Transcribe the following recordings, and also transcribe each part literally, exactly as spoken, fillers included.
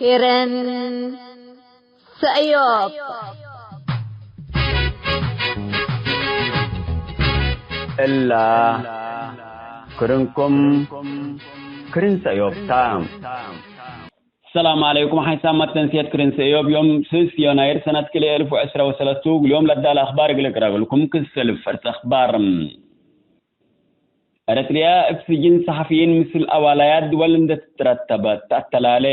ክርን ሰእዮብ። እላ ክርንኩም ክርን ሰእዮብ ታ። ሰላም ዐለይኩም። ሓይሳም መተንስየት ክርን ሰእዮብ ዮም ስስ ዮናይር ሰነት ክልኤ እልፍ ወዕስራ ወሰለስቱ እግል ዮም ለዳለ አኽባር እግል እቅረብልኩም ክሰልፍ ፈርስ አኽባር። ኤረትርያ እብ ስጅን ሰሐፊይን ምስል አዋላያት ድወል እንዴ ትትረተበት ተአተላሌ።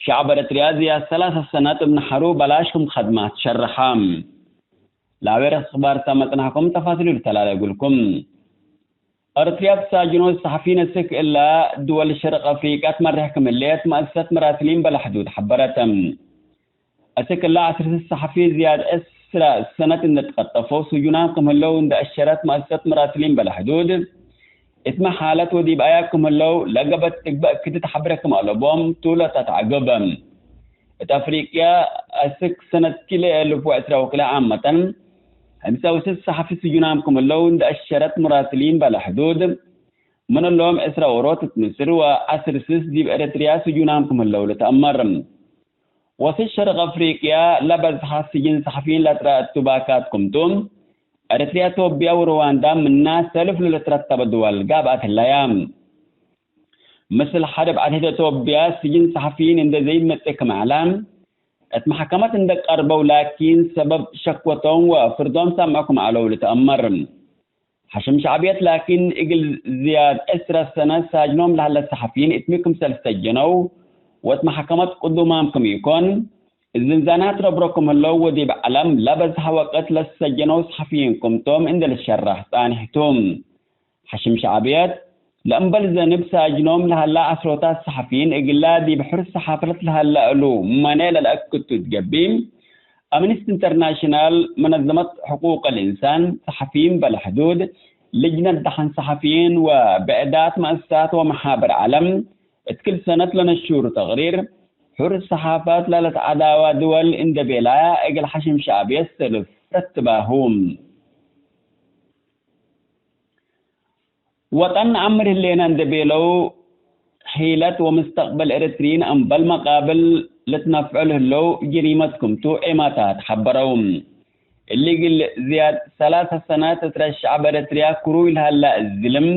ሸዐብ ኤረትርያ ዝያድ ሰላሰ ሰነት እብ ነሐሩ በላሽ ክም ከድማ ትሸርሐ። ለአዌር አኽባር ተ መጽናሕኩም ተፋሲሉ ልተላሌ እግልኩም። ኤረትርያ ትሳጅኖ ሰሐፊይን እስክ እላ ድወል ሸርቅ አፍሪቃ ትመሬሕ ክም ህሌት መአሰሰት መራስሊን በለሕዱድ ሐበረት። እስክ እላ ዐስር ሰሐፊ ዝያድ ዕስራ ሰነት እንዴ ትቀጠፈው ስጁናም ክም ህለው እንዴ አሸረት መአሰሰት መራስሊን በለሕዱድ፣ እትመ ሓለት ወዲብ አያ ክም ህለው ለገበት ትግበእ ክድ ተሐብረ ክም አለቦም ቱ ለተትዐገበ። እት አፍሪቅያ እስክ ሰነት ክልኤ እልፍ ወዕስራ ወክልኤ ዓመተን፣ ሐምሳ ወስስ ሰሐፊ ስጁናም ክም ህለው እንዴ አሸረት መራስሊን በለሕዱድ፣ ምን እሎም ዕስራ ዎሮት እት ምስር ወዐስር ስስ ዲብ ኤረትርያ ስጁናም ክም ህለው ልትአመር። ወስክ ሸርቅ አፍሪቅያ ለበዝሐ ስጅን ሰሐፊይን ለትረአ እቱ ባካት ክምቱ፣ ኤረትርያ፣ ቶብያ ወሩዋንዳ ምና ሰልፍ ለልትረተበ ድወል ጋብአት ህለያ። ምስል ሐርብ ዐድ ህደ ቶብያ ስጅን ሰሐፊይን እንዴ ዘይመጽእ ክም ዐለ፣ እት መሕከመት እንዴ ቀርበው ላኪን ሰበብ ሸክወቶም ወፍርዶም ሳምዕ ክም ዐለው ልትአመር። ሐሽም ሸዕብየት ላኪን እግል ዝያድ ዕስረ ሰነት ሳጅኖም ለሀለ ሰሐፊይን እትሚ ክምሰል ሰጀነው ወእት መሐከመት ቅዱማም ክም ኢኮን፣ እዝንዛናት ረብሮ ክም ህለው ወዲብ ዐለም ለበዝሐ ወቅት ለሰጀነው ሰሐፊይን ክምቶም እንዴ ልትሸረሕ ጻንሕ ቱ። ሐሽም ሸዕብየት ለእምበል ዘንብ ሳጅኖም ለሀላ ዐስሮታት ሰሐፊይን እግላ ዲብ ሑር ሰሓፈት ለሀለ እሉ መነ ለለአክቱ እት ገብእ፣ አምኒስቲ ኢንተርናሽናል፣ መነዘመት ሕቁቅ ልእንሳን፣ ሰሐፊይን በለ ሕዱድ፣ ልጅነት ደሐን ሰሐፊይን ወብዕዳት መአሰሳት ወመሓብር ዐለም እት ክል ሰነት ለነሹሩ ተቅሪር፣ ሑር ሰሓፈት ለለትዐዳዋ ድወል እንዴ ቤላ እግል ሐሽም ሸዕብየት ሰልፍ ረትባሁ። ወጠን ነአምር ህሌነ እንዴ ቤለው፣ ሒለት ወምስተቅበል ኤረትርዪን አምበል መቃብል ልትነፍዖ ለህለው ጅሪመት ክምቱ ዔማታት ሐበረው። እሊ እግል ዝያድ ሰላሰ ሰነት እት ረሽ ሸዕብ ኤረትርያ ክሩይ ለሀላ እዝልም፣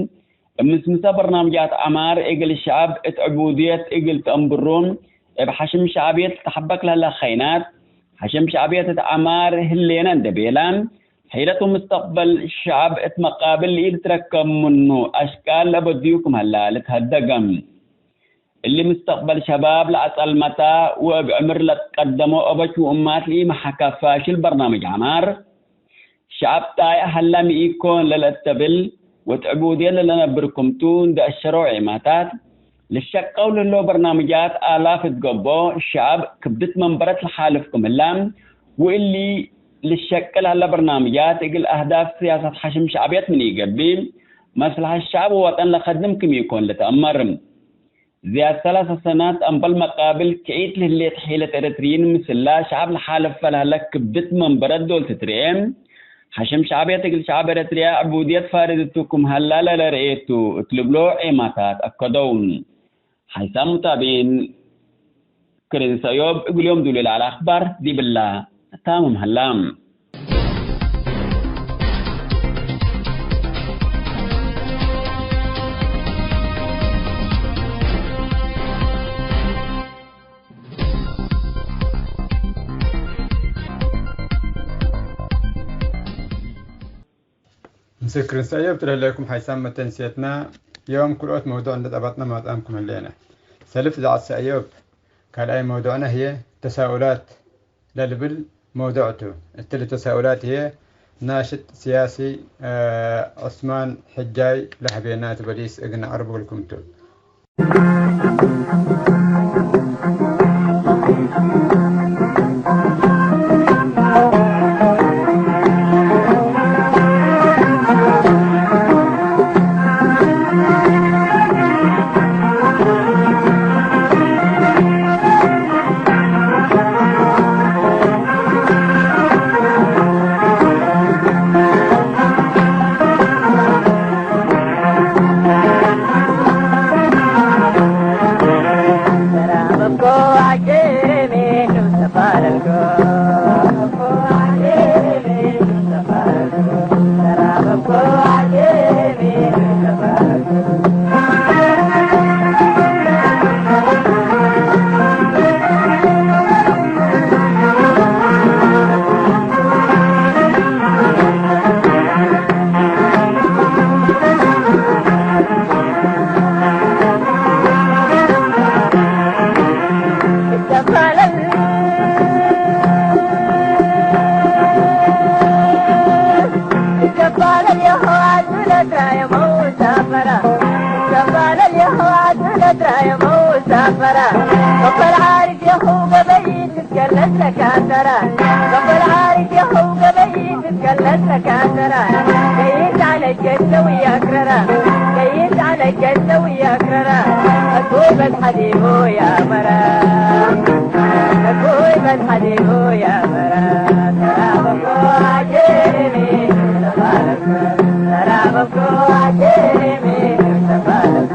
እብ ምስምሰ በርናምጃት ዐማር እግል ሸዕብ እት ዕቡድየት እግል ተአንብሩ፣ እብ ሐሽም ሸዕብየት ልትሐበክ ለሀለ ኸይናት፣ ሐሽም ሸዕብየት እት ዐማር ህሌነ እንዴ ቤለ፣ ሒለት ወምስተቅበል ሸዐብ እት መቃብል ለኢልትረከብ ምኑ አሽቃል ለአበድዩ ክም ሀላ ልትሀደገ። እሊ ምስተቅበል ሸባብ ለአጸልመታ ወእብ ዕምር ለትቀደሞ አበች ወእማት ለኢመሐካ ፋሽል በርናምጅ ዐማር፣ ሸዐብ ጣይዕ ሀላ ሚ ኢኮን ለልአተብል ወእት ዕቡድየት ለለነብር ክምቱ እንዴ አሸረው ዔማታት፣ ልሸቀው ለህለው በርናምጃት አላፍ እት ገብኦ፣ ሸዐብ ክብድት መንበረት ለሓልፍ ክም ህላ፣ ወእሊ ልሸቅል ሀለ በርናምጃት እግል አህዳፍ ስያሰት ሐሽም ሸዕብየት ምን ኢገብእ፣ መስለሐት ሸዐብ ወወጠን ለከድም ክም ኢኮን ልትአመር። ዝያድ ሰላሰ ሰናት አምበል መቃብል ክዒት ለህሌት ሒለት ኤረትርዪን ምስላ ሸዐብ ለሓልፈ ለሀለ ክብድት መንበረት ዶል ትትርኤ፣ ሐሽም ሸዕብየት እግል ሸዐብ ኤረትርያ ዕቡድየት ፋርድ እቱ ክም ሀላ ለለርኤ ቱ እት ልብሎ ዔማታት አከደው። ሐይሳም ሙታብዒን፣ ክርን ሰእዮብ እግል ዮም ዱል ለዐለ አኽባር ዲብላ ታምም ሀላ። ምስክርን ሰእዮብ ትለህሌኩም ሐይሳም መተንስየትና፣ ዮም ክልኦት መውዱዕ እንዴ ጠበጥነ ማጽአምኩም ህሌነ። ሰልፍ ዘዐት ሰእዮብ፣ ካልኣይ መውዱዕነ ህዬ ተሳኡላት ለልብል መውዱዕ ቱ። እትሊ ተሳኡላት ህዬ ናሽጥ ስያሲ፣ እ፣ ዑስማን ሕጃይ ለሀቤና እት በሊስ እግል ነአቅርቡ እግልኩም ቱ። ከፈል ዓርጌሁ ገበይ ትትገለጽ ለካተራ፣ ከፈል ዓርጌሁ ገበይ ትትገለጽ ለካተራ፣ ገይስ ዐለ ጀሰ ወያክረራ፣ ገይስ ዐለ ጀሰ ወያክረራ፣ እኩይ በዝሐ ዲቡ ያመራ፣ እኩይ በዝሐ ዲቡ ያመራ፣ ተራበኮ አጀሬ ሚ ተባረክ።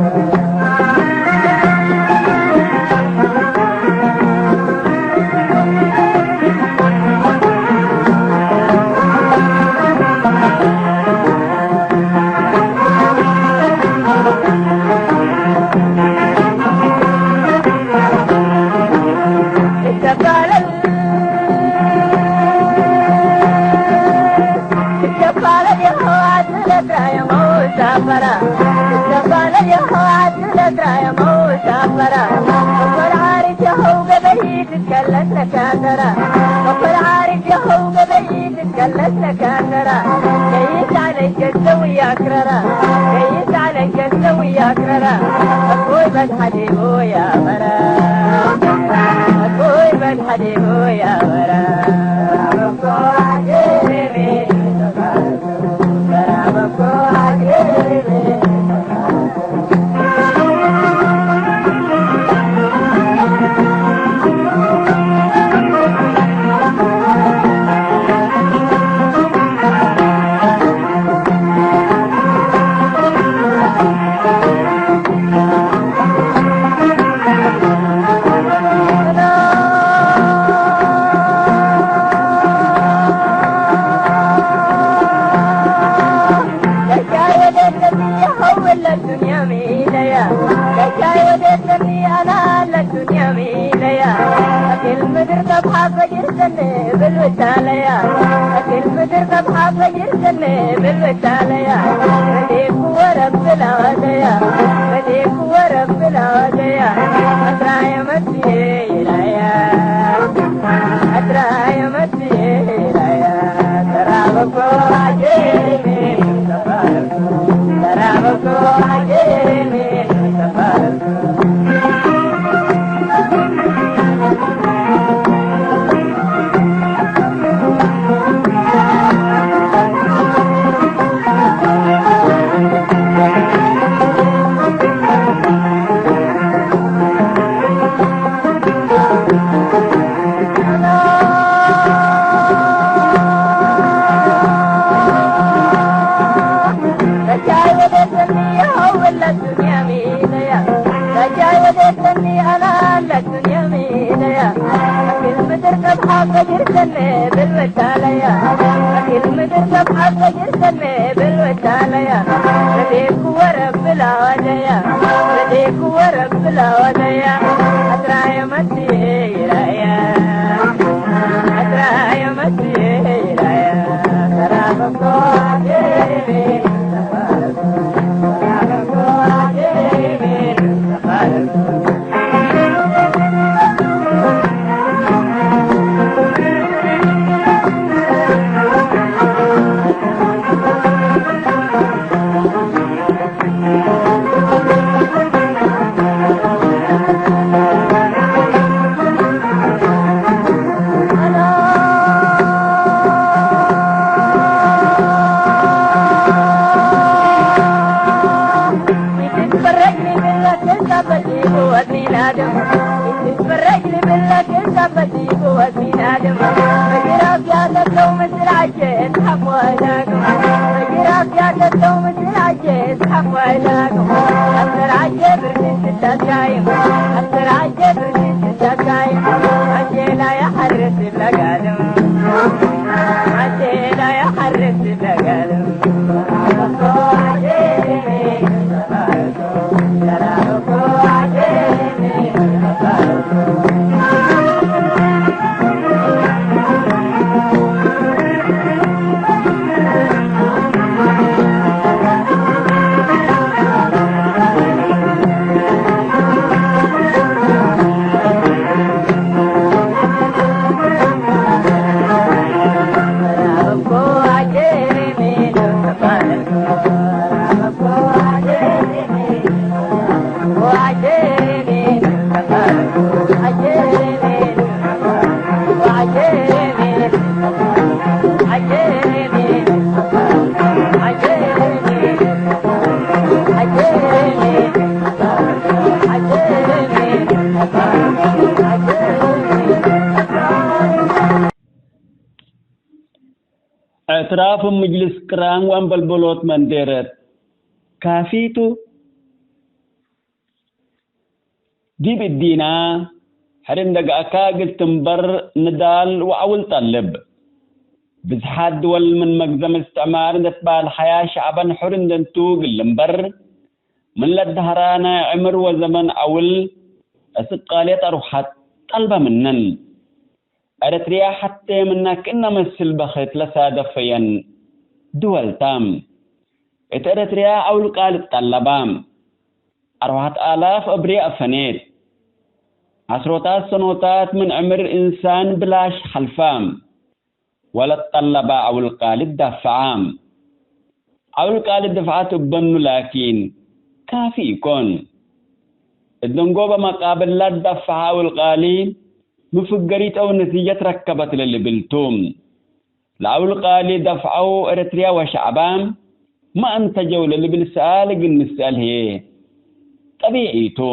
እዕትራፍ እብ ምጅልስ ቅራን ወአንበልበሎት መንዴረት ካፊ ቱ። ዲብ እዲና፣ ሕር እንደ ገአካ እግል ትንበር ንዳል ወዐውል ጠልብ። ብዝሓት ድወል ምን መግዘም እስትዕማር እንደ ትባልሐያ ሸዕበን ሑር እንደ እንቱ እግል ልንበር፣ ምን ለደሀራ ናይ ዕምር ወዘመን ዐውል እስቃልየት አርወሐት ጠልበ ምነን። ኤረትርያ ሐቴ ምነ ክእነ መስል በክት ለሳደፈየን ድወል ተ። እት ኤረትርያ ዐውል ቃል እትጠለባ። አርወሐት አላፍ እብሬ አፈኔት። ዐስሮታት ሰኖታት ምን ዕምር እንሳን ብላሽ ሐልፋ። ወለትጠለባ ዐውል ቃል እትዳፈዓ። ዐውል ቃል ድፍዓት እበኑ ላኪን ካፊ ኢኮን። እት ደንጎበ መቃብል ለትዳፈዐ ዐውል ቃሊ ሚ ፍገሪት አው ነቲጀት ረከበት ለልብል ቱ። ለዐውል ቃሊ ደፍዐው ኤረትርያ ወሸዕባ ሚ አንተጀው ለልብል ሰኣል እግል ንስአል ህዬ ጠቢዒ ቱ።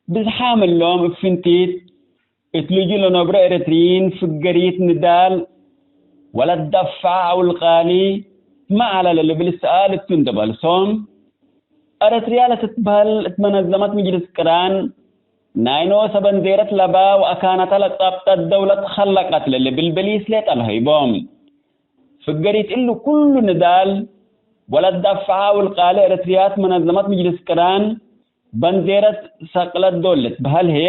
ብዝሓም እሎም እብ ፍንቲት እት ልጁ ለነብሮ ኤረትርዪን ፍገሪት ንዳል ወለትደፈዐ ዐውል ቃሊ ሚ ዐለ ለልብል ሰኣል እቱ እንዴ በልሶ፣ ኤረትርያ ለትትበህል እት መነዘመት ምጅልስ ቅራን ናይ ኖሰ በንዴረት ለባ ወአካነተ ለጸብጠት ደውለት ከለቀት ለልብል በሊስ ሌጠ ለሀይቦ። ፍገሪት እሊ ኩሉ ንዳል ወለትደፈዐ ዐውል ቃሊ ኤረትርያ እት መነዘመት ምጅልስ ቅራን በንዴረት ሰቅለት ዶል ልትበህል ህዬ፣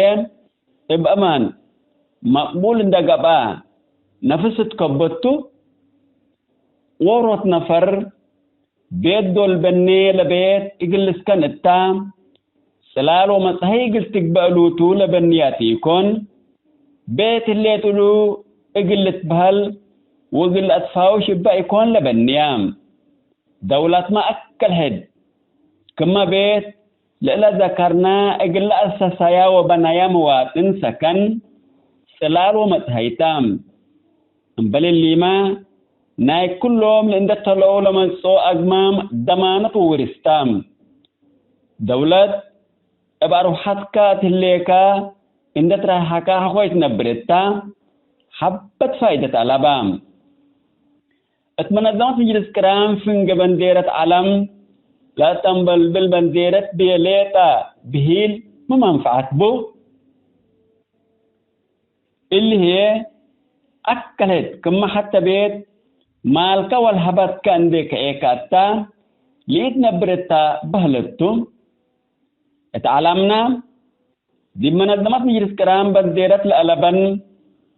እብ አማን መቅቡል እንደ ገብአ፣ ነፍስ እት ከበቱ፣ ዎሮት ነፈር ቤት ዶል በኔ ለቤት እግል ልስከን እታ፣ ጽላል ወመጽሀይ እግል ትግበእ እሉቱ ለበንያት ኢኮን፣ ቤት ህሌት እሉ እግል ልትበህል ወእግል ለአትፋውሽ እበ ኢኮን ለበንያ። ደውለትመ አከል ሕድ ክመ ቤት ለእለ ዘከርነ እግል ለአሰሰያ ወበነያ መዋጥን ሰከን፣ ጽላል ወመጽሀይ ተ። እምበል እሊመ፣ ናይ ኩሎም ለእንደ ተለው ለመጽኦ አግማም ደማነት ወውርስ ተ። ደውለት እብ አርወሐትከ እት ህሌከ እንደ ትረሃከ ሐቆ ኢትነብር እተ፣ ሐበት ፋይደት አለበ። እት መነዘመት ምጅልስ ቅራን ፍንጌ በንዴረት ዐለም ለአተንበልብል በንዴረት ብዬ ሌጠ ብሂል ሚ መንፈዐት ቡ? እሊ ህዬ አከል ሕድ ክመ ሐተ ቤት ማልከ ወለሀበትከ እንዴ ከዔከ እተ ለኢትነብር እተ በህለት ቱ። እት ዐለምነ፣ ዲብ መነዘመት ምጅልስ ቅራን በንዴረት ለአለበን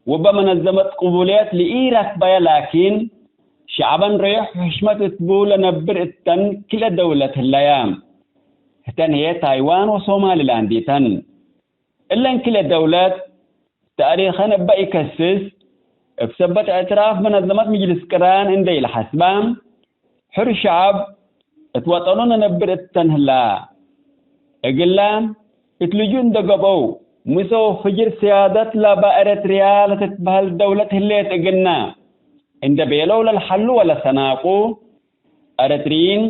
ወእበ መነዘመት ቅቡልየት ለኢረክበየ ላኪን፣ ሸዐበን ሬሕ ወሕሽመት እት ቡ ለነብር እተን ክልኤ ደውለት ህለየ። ህተን ህዬ ታይዋን ወሶማሊላንድ ተን። እለን ክልኤ ደውለት፣ ተእሪኸን እበ ኢከስስ፣ እብ ሰበት እዕትራፍ መነዘመት ምጅልስ ቅራን እንዴ ኢለሐስበ፣ ሕር ሸዐብ እት ወጠኑ ነነብር እተን ህላ። እግለ፣ እት ልጁእ እንደ ገብአው፣ ምሰው ፍጅር ስያደት ለበ ኤረትርያ ለትትበህል ደውለት ህሌት እግልነ፣ እንደ ቤለው ለልሐሉ ወለሰናቁ፣ ኤረትርዪን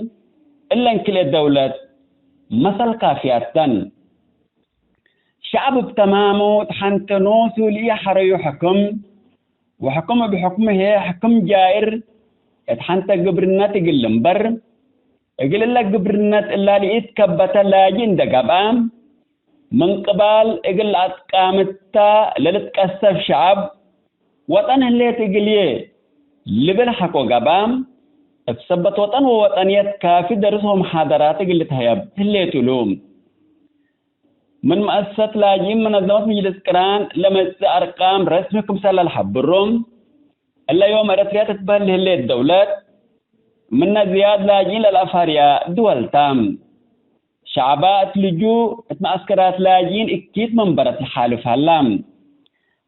እለን ክልኤ ደውለት መሰል ካፍያት ተን። ሸዐብ እብ ተማሙ እት ሐንተ ኖሱ ለኢሐረዩ ሕክም፣ ወሕክም እብ ሕክሙ ህዬ ሕክም ጃይር እት ሐንተ ግብርነት እግል ልንበር፣ እግል እለ ግብርነት እላ ለኢትከበተ ላጂ እንደ ገብአ፣ ምን ቅባል እግል ለአትቃምተ ለልትቀሰፍ ሸዐብ፣ ወጠን ህሌት እግልዬ ልብል ሐቆ ገብአ፣ እብ ሰበት ወጠን ወወጠንየት ካፊ ደርስ ወመሓደራት እግል ልትሀየብ ህሌት እሉ። ምን መአሰሰት ላጅኢን መነዘመት ምጅልስ ቅራን ለመጽእ አርቃም ረስሚ ክምሰል ለልሐብሩ፣ እለ ዮም ኤረትርያ ትትበህል ለህሌት ደውለት፣ ምነ ዝያድ ላጅኢን ለልአፋርያ ድወል ተ። ሸዐባ እት ልጁእ እት መዐስከራት ላጅኢን እኪት መንበረት ለሓልፍ ሀላ።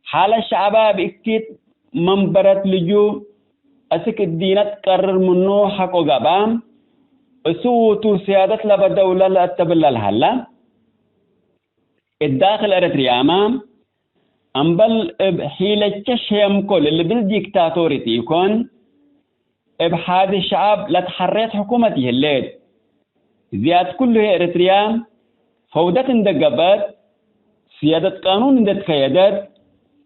ሓለት ሸዐባ እብ እኪት መንበረት ልጁእ አስክ እዲነ ትቀርር ምኑ ሐቆ ገብአ፣ እሱ ውቱ ስያደት ለበ ደውለት ለአተብለ ለሀላ። እት ዳክል ኤረትርያመ፣ አምበል እብ ሒለቼ ሸየምኮ ለልብል ዲክታቶሪት ኢኮን፣ እብ ሓዚ ሸዐብ ለትሐሬት ሕኩመት ይህሌት። ዝያድ ኩሉ ህይ ኤረትርያ ፈውደት እንዴ ገብአት፣ ስያደት ቃኑን እንዴ ትከየደት፣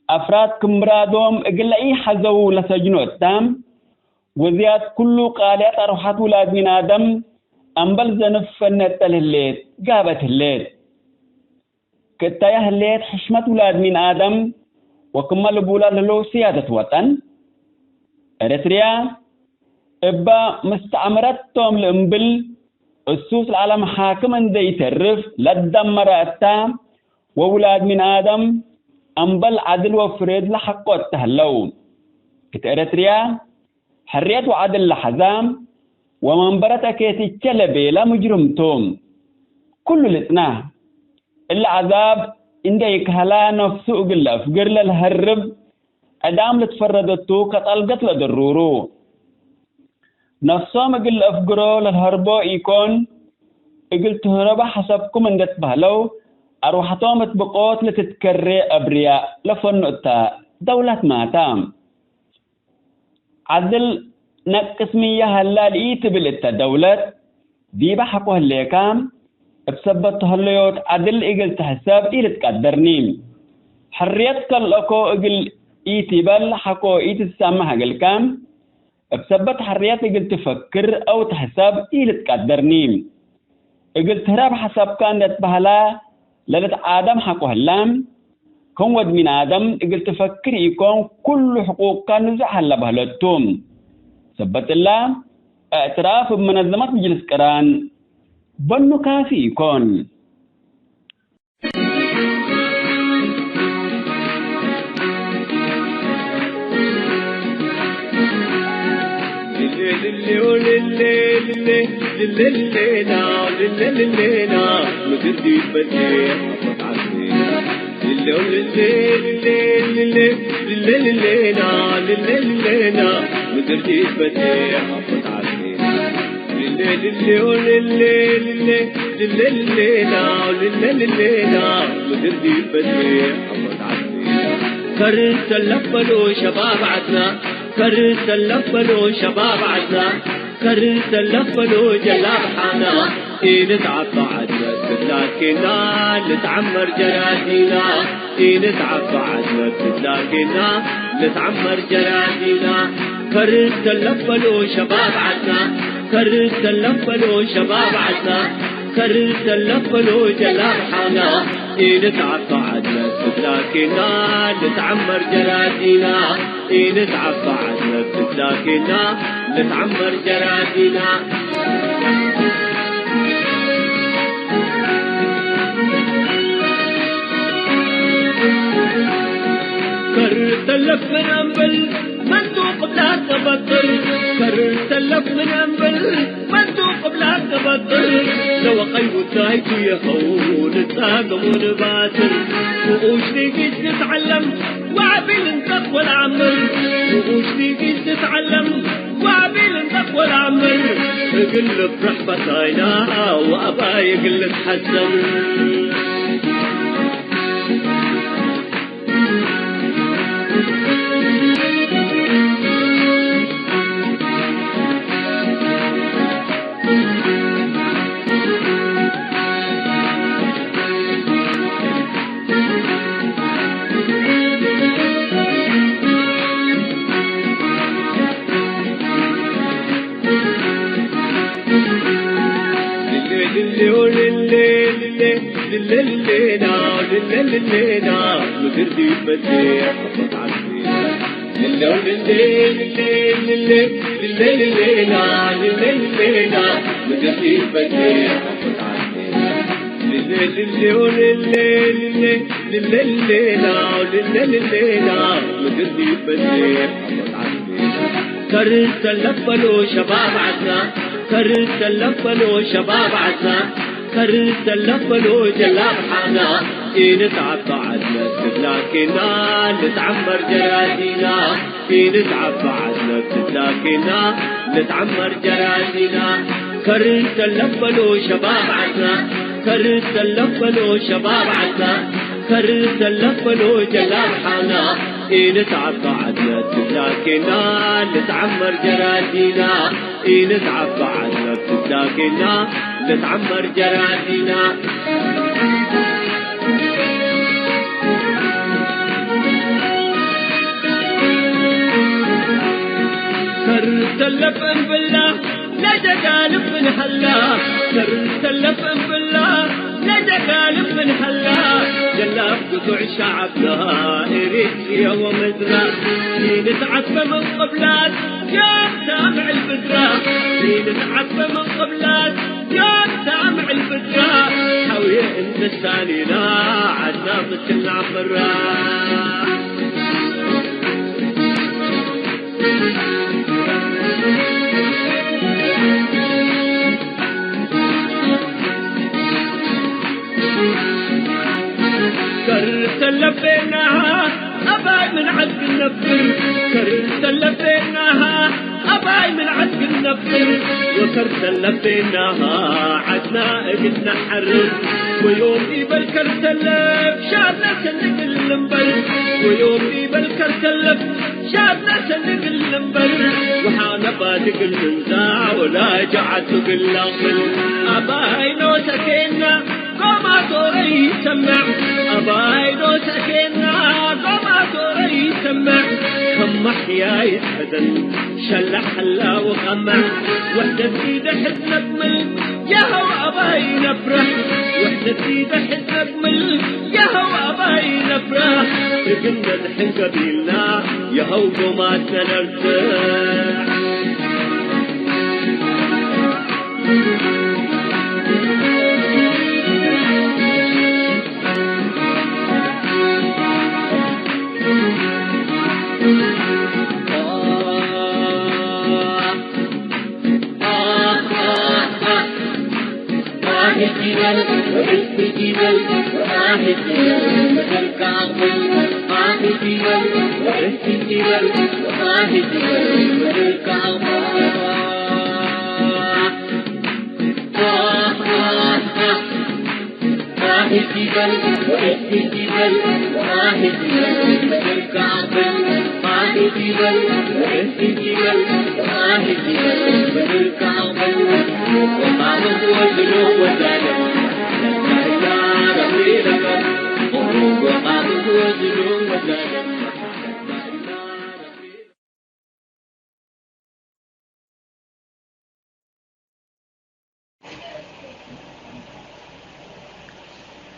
አፍራድ ክም ምራዶም እግል ለኢሐዘዉ ለሰጅኖ እታም፣ ወዝያድ ኩሉ ቃልያት አርወሐት ውላድ ሚን አደም አምበል ዘንፍ ፈኔ እተ ለህሌት ጋብአት ህሌት። ክእታያ ህሌት ሕሽመት ውላድ ሚን አደም ወክመ ልቡላ ለህለው ስያደት ወጠን። ኤረትርያ እበ ምስተዕምረት ቶም ለእምብል እሱስ ለዐለም ሓክም እንዴ ኢተርፍ ለደመረ እተ፣ ወውላድ ሚን አደም አምበል ዐድል ወፍሬድ ለሐቆ እተ ህለው። እት ኤረትርያ ሕርየት ወዐድል ለሐዛ ወመንበረት አኬት እቼ ለቤለ ሙጅርም ቱ። ኩሉ ልጽናህ። እሊ ዐዛብ እንዴ ኢከህላ ነፍሱ እግል ለአፍግር ለልሀርብ ዕዳም ልትፈረደቱ ከጠልገት ለደሩሩ። ነፍሶም እግል ለአፍግሮ ለልሀርቦ ኢኮን፣ እግል ትህረቦ ሐሰብኩም እንዴ ትበህለው፣ አርወሐቶም እት ብቆት ለትትከሬ አብርያእ ለፈኑ እተ ደውለት ማተ። ዐድል ነቅስ ምየ ሀላ ለኢትብል እተ ደውለት፣ ዲበ ሐቆ ህሌከ፣ እብ ሰበት ተሀለዮት ዐድል እግል ተሕሰብ ኢልትቀደርኒ። ሕርየት ከልኦኮ እግል ኢቲበል ሐቆ ኢትትሰመሕ እግልከ፣ እብ ሰበት ሕርየት እግል ትፈክር አው ተሕሰብ ኢልትቀደርኒ። እግል ትህረብ ሐሰብከ እንዴ ትበህለ ለልትዓደም ሐቆ ህለ፣ ከም ወድ ሚን አደም እግል ትፈክር ኢኮን፣ ኩሉ ሕቁቅከ ንዙዕ ሀለ በህለት ቱ። ሰበት እለ፣ እዕትራፍ እብ መነዘመት ምጅልስ ቅራን በኑ ካፊ ኢኮን። ከርስ ሰለፍ በሎ ሸባብ ዐድና፣ ከርስ ሰለፍ በሎ ሸባብ ዐድና፣ ከርስ ሰለፍ በሎ ጀላብ ሐና፣ ኢንትዐበ ዐድመት ብትላኬና፣ ልትዐመር ጀራዲና፣ ኢንትዐበ ዐድመት ብትላኬና፣ ልትዐመር ጀራዲና፣ ከርስ ሰለፍ በሎ ሸባብ ዐድና፣ ከርስ ሰለፍ በሎ ሸባብ ዐድና፣ ከርስ ሰለፍ በሎ ጀላብ ሐና፣ ኢንትዐበ ዐድመት ብትላኬና፣ ልትዐመር ጀራዲና፣ ኢንትዐበ ዐድመት ብትላኬና፣ ልትዐመር ጀራዲና። ከርስ ሰለፍ ምን አምብል መንቱ ቅብላት ተበጥር፣ ከርስ ሰለፍ ምን አምብል መንቱ ቅብላት ተበጥር፣ ለወቀይ ጉዳይ ቱ የኸው ልጻገሙ ንባትር፣ ንኡሽ ዲጊት ትትዐለም ወዐቢ ልንጠቅ ወለዐምር፣ ንኡሽ ዲጊት ትትዐለም ወዐቢ ልንጠቅ ወለዐምር፣ እግል ልፍረሕ በታይና ወአባይ እግል ልትሐሰብ። ከርስ ሰለፍ በሎ ሸባብ ዐድና፣ ከርስ ሰለፍ በሎ ሸባብ ዐድና፣ ከርስ ሰለፍ በሎ ጀላብ ሐና፣ ኢንትዐበ ዐድመት ብትላኬና፣ ልትዐመር ጀራዲና፣ ኢንትዐበ ዐድመት ብትላኬና፣ ልትዐመር ጀራዲና፣ ከርስ ሰለፍ በሎ ሸባብ ዐድና፣ ከርሰ ለበሎ ሸባብ ዐድና፣ ከርሰ ለበሎ ጀላብ ሓና፣ ኢንትዐበ ዐድነት ትትላኬና፣ ልትዐመር ጀራዲና። ኢንትዐበ ዐድነት ትትላኬና፣ ልትዐመር ጀራዲና። ከርሰ ለብ እንብላ ለጀጋልብ ምን ሀላ፣ ከርሰ ለብ እንብላ ለጀጋልብ ምን ሀላ፣ ጀላብ ግዙዕ ሸዐብና ኤሪትርያ ወምድራ፣ ኢንትዐበ ምን ቅብላት ዮም ሳምዕ ልብድራ፣ ኢንትዐበ ምን ቅብላት ዮም ሳምዕ ልብድራ፣ ሐውየ እንሳኒና ዐድና ምስል ነዐምራ። ከርሰ ለቤናሃ አባይ ምን ዐድ ክነብር፣ ከርሰ ለቤናሃ አባይ ምን ዐድ ክነብር፣ ወከርሰ ለቤናሃ ዐድና እግል ነሐርር። ወዮም ኢበል ከርሰ ለብ ሻርነ ሰኒ እግል ልንበር፣ ወዮም ኢበል ከርሰ ለብ ሻርነ ሰኒ እግል ልንበር፣ ወሓነባት እግል ንንሳ ወላጀዓቱ እግል ለአቅብል። አባይ ኖሰ ኬና ጎማቶረ ይሰመዕ፣ አባይ ኖሰ ኬና ጎማቶረ ይሰመዕ። ከም መሕያይት ሐዘን ሸለሕ ሀላ ወቀመዕ፣ ወሕደት ኢደ ሕድ ነግምል የሀው አባይ ነፍረሕ፣ ወሕደት ኢደ ሕድ ነግምል የሀው አባይ ነፍረሕ። እግል ነድሕን ገቢልና የሀው ጎማትነ ነርትዕ።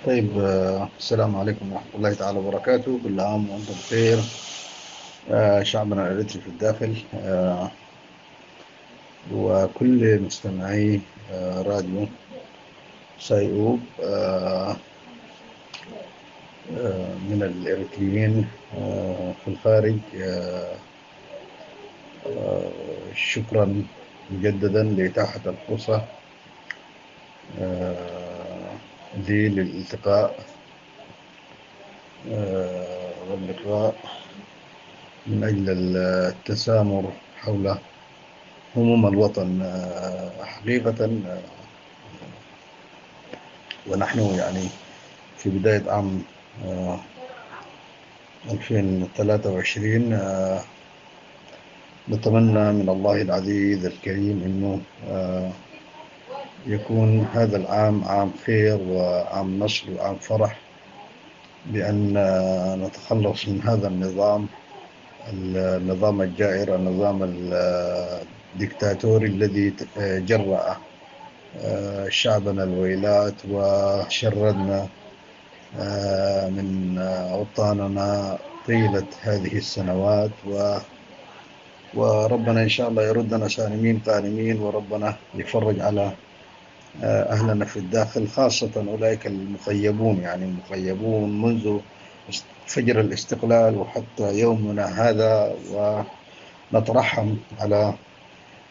طيب، آه، السلام عليكم ورحمة الله تعالى وبركاته. كل عام وأنتم بخير. آه، شعبنا الإريتري في الداخل، آه، وكل مستمعي، آه، راديو سايئوب، آه، آه، من الإريتريين، آه، في الخارج. آه، آه، شكرًا مجددًا لإتاحة الفرصة، آه، لي للالتقاء، آه، واللقاء من أجل التسامر حول هموم الوطن. آه، حقيقة، آه، ونحن يعني في بداية عام، آه، ألفين وثلاثة وعشرين، آه، نتمنى من الله العزيز الكريم إنه، آه، يكون هذا العام عام خير وعام نصر وعام فرح، بأن، آه، نتخلص من هذا النظام، النظام الجائر، النظام الدكتاتوري الذي، آه، جرأ، آه، شعبنا الويلات وشردنا، آه، من، آه، أوطاننا طيلة هذه السنوات، و-، وربنا إن شاء الله يردنا سالمين غانمين، وربنا يفرج على، آه، أهلنا في الداخل، خاصة أولئك المخيبون، يعني المخيبون منذ است-، فجر الاستقلال وحتى يومنا هذا، ونترحم على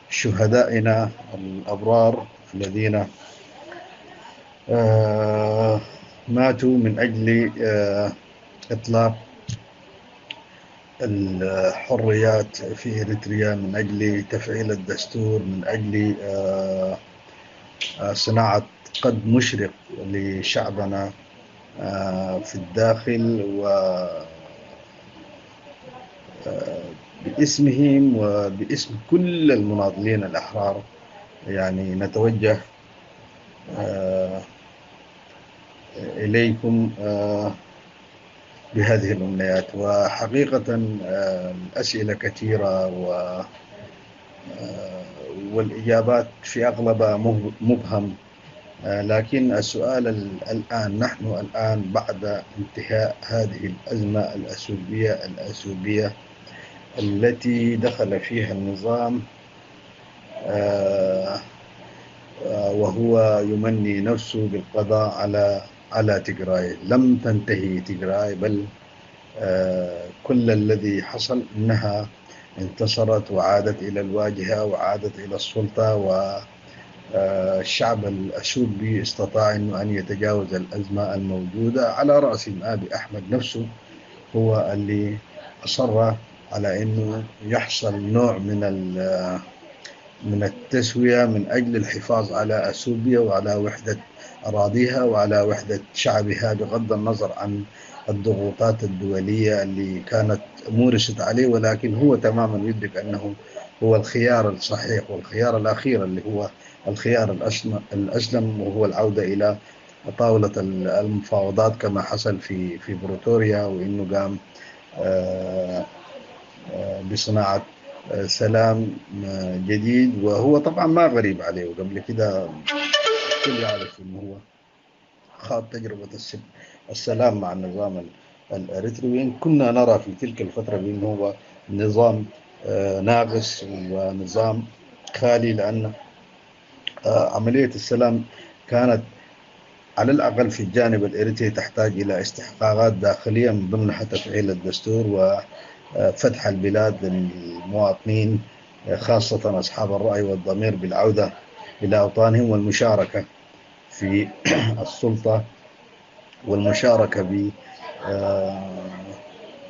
شهدائنا الأبرار الذين، آه، ماتوا من أجل، آه، إطلاق الحريات في إريتريا، من أجل تفعيل الدستور، من أجل، آه، آه، صناعة، قد مشرق لشعبنا، آه، في الداخل و، آه، باسمهم وباسم كل المناضلين الأحرار، يعني، نتوجه، آه، إليكم، آه، بهذه الأمنيات. وحقيقة، آه، الأسئلة كثيرة و، آه، والإجابات في أغلبها مب-، مبهم. آه، لكن السؤال ال-، الآن، نحن الآن بعد انتهاء هذه الأزمة الأثيوبية، الأثيوبية التي دخل فيها النظام، آه، آه، وهو يمني نفسه بالقضاء على، على تجراي. لم تنتهي تجراي، بل، آه، كل الذي حصل إنها انتصرت وعادت إلى الواجهة وعادت إلى السلطة، و، آه، الشعب الأثيوبي استطاع إنه أن يتجاوز الأزمة الموجودة، على رأسهم آبي أحمد نفسه، هو اللي أصر على إنه يحصل نوع من ال-، من التسوية من أجل الحفاظ على أثيوبيا وعلى وحدة أراضيها وعلى وحدة شعبها، بغض النظر عن الضغوطات الدولية اللي كانت مورست عليه، ولكن هو تمامًا يدرك أنه هو الخيار الصحيح والخيار الأخير، اللي هو الخيار الأسم-، الأسلم، وهو العودة إلى طاولة ال-، المفاوضات كما حصل في، في بريتوريا، وإنه قام، آه، آه، بصناعة، آه، سلام، آه، جديد. وهو طبعًا ما غريب عليه، وقبل كده الكل يعرف إنه هو خاض تجربة الس-، السلام مع النظام ال-، الإريتري، وإن كنا نرى في تلك الفترة بأنه هو نظام، آه، ناقص ونظام خالي، لأن، آه، عملية السلام كانت على الأقل في الجانب الإريتري تحتاج إلى استحقاقات داخلية من ضمنها تفعيل الدستور وفتح البلاد للمواطنين، خاصة أصحاب الرأي والضمير، بالعودة إلى أوطانهم والمشاركة في السلطة والمشاركة ب، آه،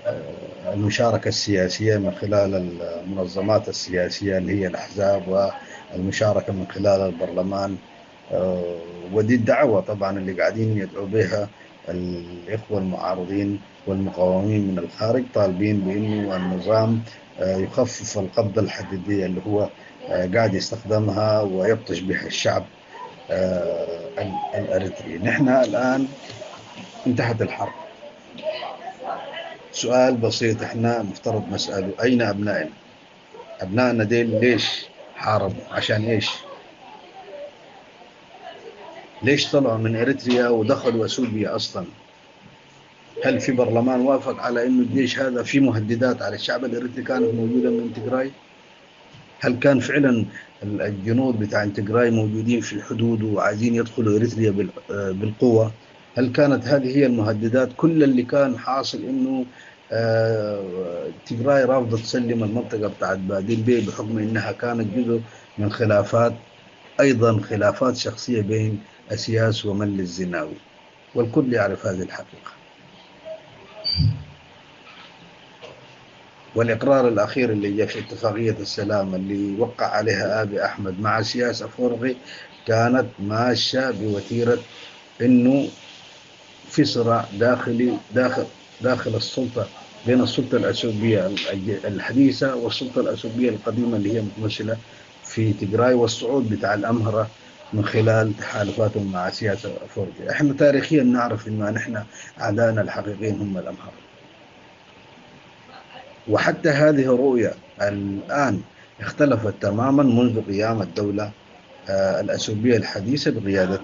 آه، المشاركة السياسية من خلال المنظمات السياسية اللي هي الأحزاب، والمشاركة من خلال البرلمان. آه، ودي الدعوة طبعًا اللي قاعدين يدعو بها الإخوة المعارضين والمقاومين من الخارج، طالبين بإنه النظام، آه، يخفف القبضة الحديدية اللي هو، آه، قاعد يستخدمها ويبطش بها الشعب، آه، ال-، الأريتري. نحن الآن انتهت الحرب. سؤال بسيط احنا مفترض نسأله: أين أبنائنا؟ أبنائنا ديل ليش حاربوا؟ عشان إيش؟ ليش طلعوا من إريتريا ودخلوا أثيوبيا أصلًا؟ هل في برلمان وافق على إنه الجيش هذا في مهددات على الشعب الإريتري كانت موجودة من تجراي؟ هل كان فعلًا ال-، الجنود بتاع تجراي موجودين في الحدود وعايزين يدخلوا إريتريا بال-، آه، بالقوة؟ هل كانت هذه هي المهددات؟ كل اللي كان حاصل إنه، آه، تجراي رافضة تسلم المنطقة بتاعت بادين بي بحكم إنها كانت جزء من خلافات، أيضًا خلافات شخصية بين أسياس وملس زيناوي، والكل يعرف هذه الحقيقة. والإقرار الأخير اللي جاء في اتفاقية السلام اللي وقع عليها آبي أحمد مع سياس أفورقي كانت ماشية بوتيرة إنه في صراع داخلي داخل، داخل السلطة، بين السلطة الأثيوبية الج-، الحديثة والسلطة الأثيوبية القديمة اللي هي متمثلة في تجراي، والصعود بتاع الأمهرة من خلال تحالفاتهم مع سياسة أفورقيا. إحنا تاريخيًا نعرف إنه نحن أعدائنا الحقيقيين هم الأمهرة. وحتى هذه الرؤية الآن اختلفت تمامًا منذ قيام الدولة، آه، الأثيوبية الحديثة بقيادة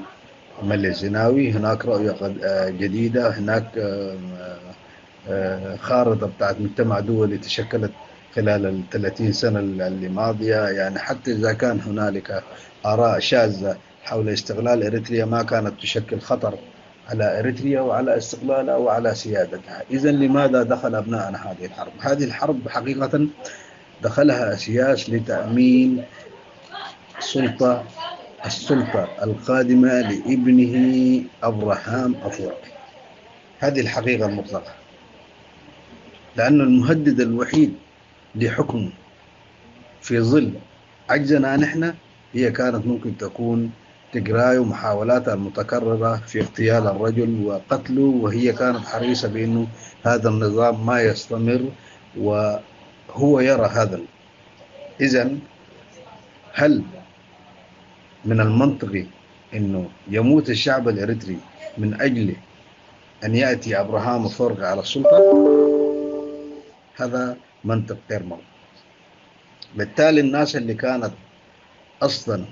ملس زيناوي. هناك رؤية قد-، آه، جديدة، هناك، آه، آه، خارطة بتاعت مجتمع دولي تشكلت خلال الثلاثين سنة اللي ماضية. يعني حتى إذا كان هنالك آراء شاذة حول استقلال إريتريا، ما كانت تشكل خطر على إريتريا وعلى استقلالها وعلى سيادتها. إذن لماذا دخل أبناءنا هذه الحرب؟ هذه الحرب حقيقة دخلها سياس لتأمين سلطة، السلطة القادمة لابنه أبراهام أفورقي. هذه الحقيقة المطلقة، لأن المهدد الوحيد لحكمه في ظل عجزنا نحن هي كانت ممكن تكون تجراي ومحاولاتها المتكررة في اغتيال الرجل وقتله، وهي كانت حريصة بأنه هذا النظام ما يستمر، وهو يرى هذا. إذن هل من المنطقي إنه يموت الشعب الإريتري من أجل أن يأتي أبراهام أفورقي على السلطة؟ هذا منطق غير مقبول. بالتالي الناس اللي كانت أصلًا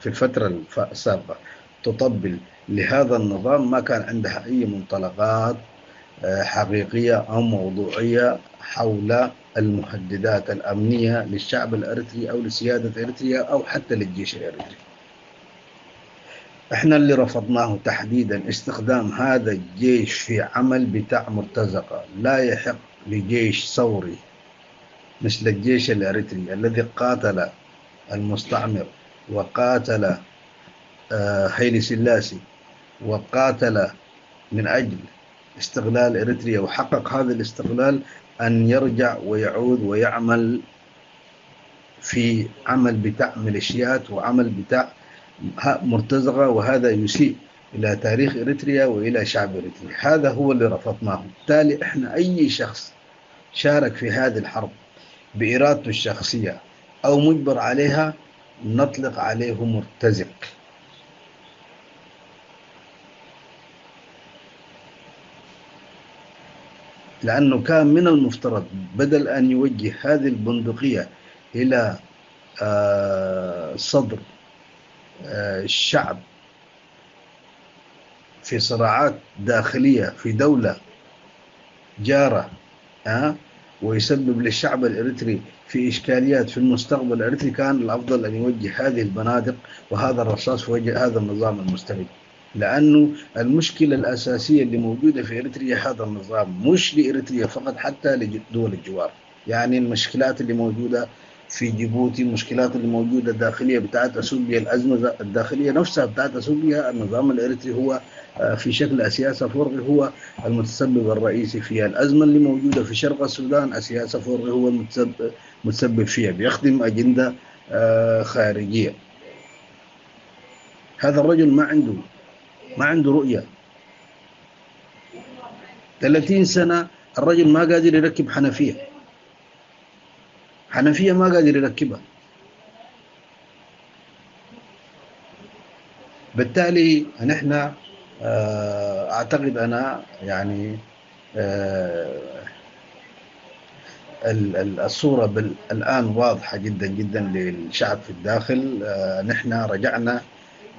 في الفترة الف-، السابقة تطبل لهذا النظام ما كان عندها أي منطلقات، آه، حقيقية أو موضوعية حول المهددات الأمنية للشعب الإريتري أو لسيادة إريتريا أو حتى للجيش الإريتري. إحنا اللي رفضناه تحديدًا استخدام هذا الجيش في عمل بتاع مرتزقة. لا يحق لجيش ثوري مثل الجيش الإريتري الذي قاتل المستعمر وقاتل، آه، هيلي سلاسي، وقاتل من أجل استقلال إريتريا وحقق هذا الاستقلال، أن يرجع ويعود ويعمل في عمل بتاع ميليشيات وعمل بتاع ه-، مرتزقة، وهذا يسيء إلى تاريخ إريتريا وإلى شعب إريتريا. هذا هو اللي رفضناه. بالتالي إحنا أي شخص شارك في هذه الحرب بإرادته الشخصية أو مجبر عليها، نطلق عليه مرتزق. لأنه كان من المفترض بدل أن يوجه هذه البندقية إلى، آه، صدر، آه، الشعب في صراعات داخلية في دولة جارة، ها، ويسبب للشعب الإريتري في إشكاليات في المستقبل الإريتري، كان الأفضل أن يوجه هذه البنادق وهذا الرصاص في وجه هذا النظام المستبد. لأنه المشكلة الأساسية اللي موجودة في إريتريا هذا النظام، مش لإريتريا فقط، حتى لدول الجوار. يعني المشكلات اللي موجودة في جيبوتي، المشكلات اللي موجودة داخلية بتاعت أثيوبيا، الأزمة الداخلية نفسها بتاعت أثيوبيا، النظام الإريتري هو، آه، في شكل أسياس أفورقي هو المتسبب الرئيسي فيها. الأزمة اللي موجودة في شرق السودان أسياس أفورقي هو المتسبب، متسبب فيها، بيخدم أجندة، آه، خارجية. هذا الرجل ما عنده، ما عنده رؤية. ثلاثين سنة الرجل ما قادر يركب حنفية، حنفية ما قادر يركبها. بالتالي نحن، آه، أعتقد أنا يعني، آه، ال-، ال-، الصورة بال-، الآن واضحة جدًا جدًا للشعب في الداخل. آه، نحن رجعنا،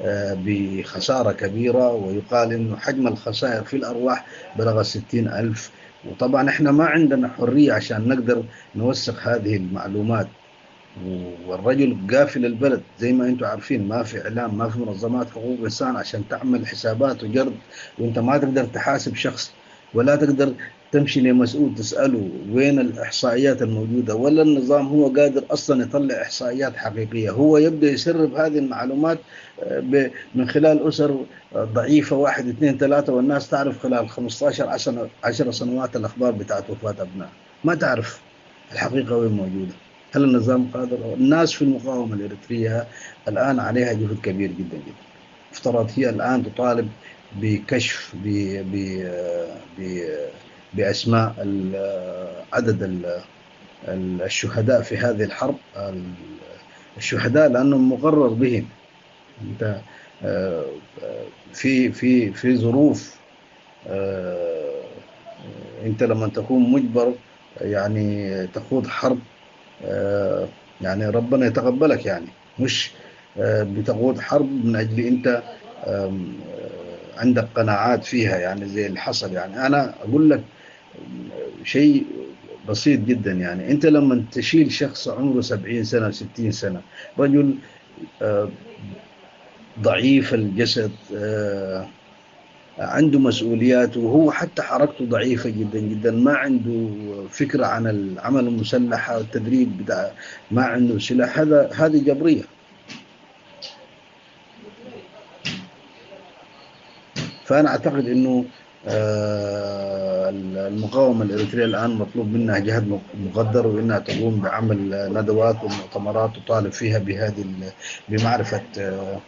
آه، بخسارة كبيرة، ويقال إنه حجم الخسائر في الأرواح بلغ ستين ألف. وطبعًا إحنا ما عندنا حرية عشان نقدر نوثق هذه المعلومات. والرجل قافل البلد، زي ما انتم عارفين، ما في إعلام، ما في منظمات حقوق إنسان عشان تعمل حسابات وجرد، وانت ما تقدر تحاسب شخص، ولا تقدر تمشي لمسؤول تسأله وين الإحصائيات الموجودة، ولا النظام هو قادر أصلًا يطلع إحصائيات حقيقية. هو يبدأ يسرب هذه المعلومات، آه، ب-، من خلال أسر، آه، ضعيفة، واحد، اثنين، ثلاثة، والناس تعرف خلال خمستاشر، عشرة، عشر سنوات الأخبار بتاعت وفاة أبناء، ما تعرف الحقيقة وين موجودة. هل النظام قادر؟ الناس في المقاومة الإريترية الآن عليها جهد كبير جدًا جدًا. افترضت هي الآن تطالب بكشف، ب-، ب-، ب-، بأسماء ال-، عدد ال-، ال-، الشهداء في هذه الحرب، ال-، الشهداء لأنهم مقرر بهم. انت، آه، في، في، في ظروف، آه، انت لما تكون مجبر، يعني، تخوض حرب، آه، يعني، ربنا يتقبلك، يعني، مش، آه، بتخوض حرب من اجل انت، آم، آه، عندك قناعات فيها، يعني، زي اللي حصل. يعني، انا اقول لك شيء بسيط جدًا، يعني، انت لما تشيل شخص عمره سبعين سنة، ستين سنة، رجل، آه، ضعيف الجسد، آه، عنده مسؤوليات، وهو حتى حركته ضعيفة جدًا جدًا، ما عنده فكرة عن العمل المسلح، التدريب بتاع، ما عنده سلاح. هذا، هذه جبرية. فأنا أعتقد إنه، آه، المقاومة الإريترية الآن مطلوب منها جهد مقدر، وإنها تقوم بعمل ندوات ومؤتمرات تطالب فيها بهذه ال-، بمعرفة، آه،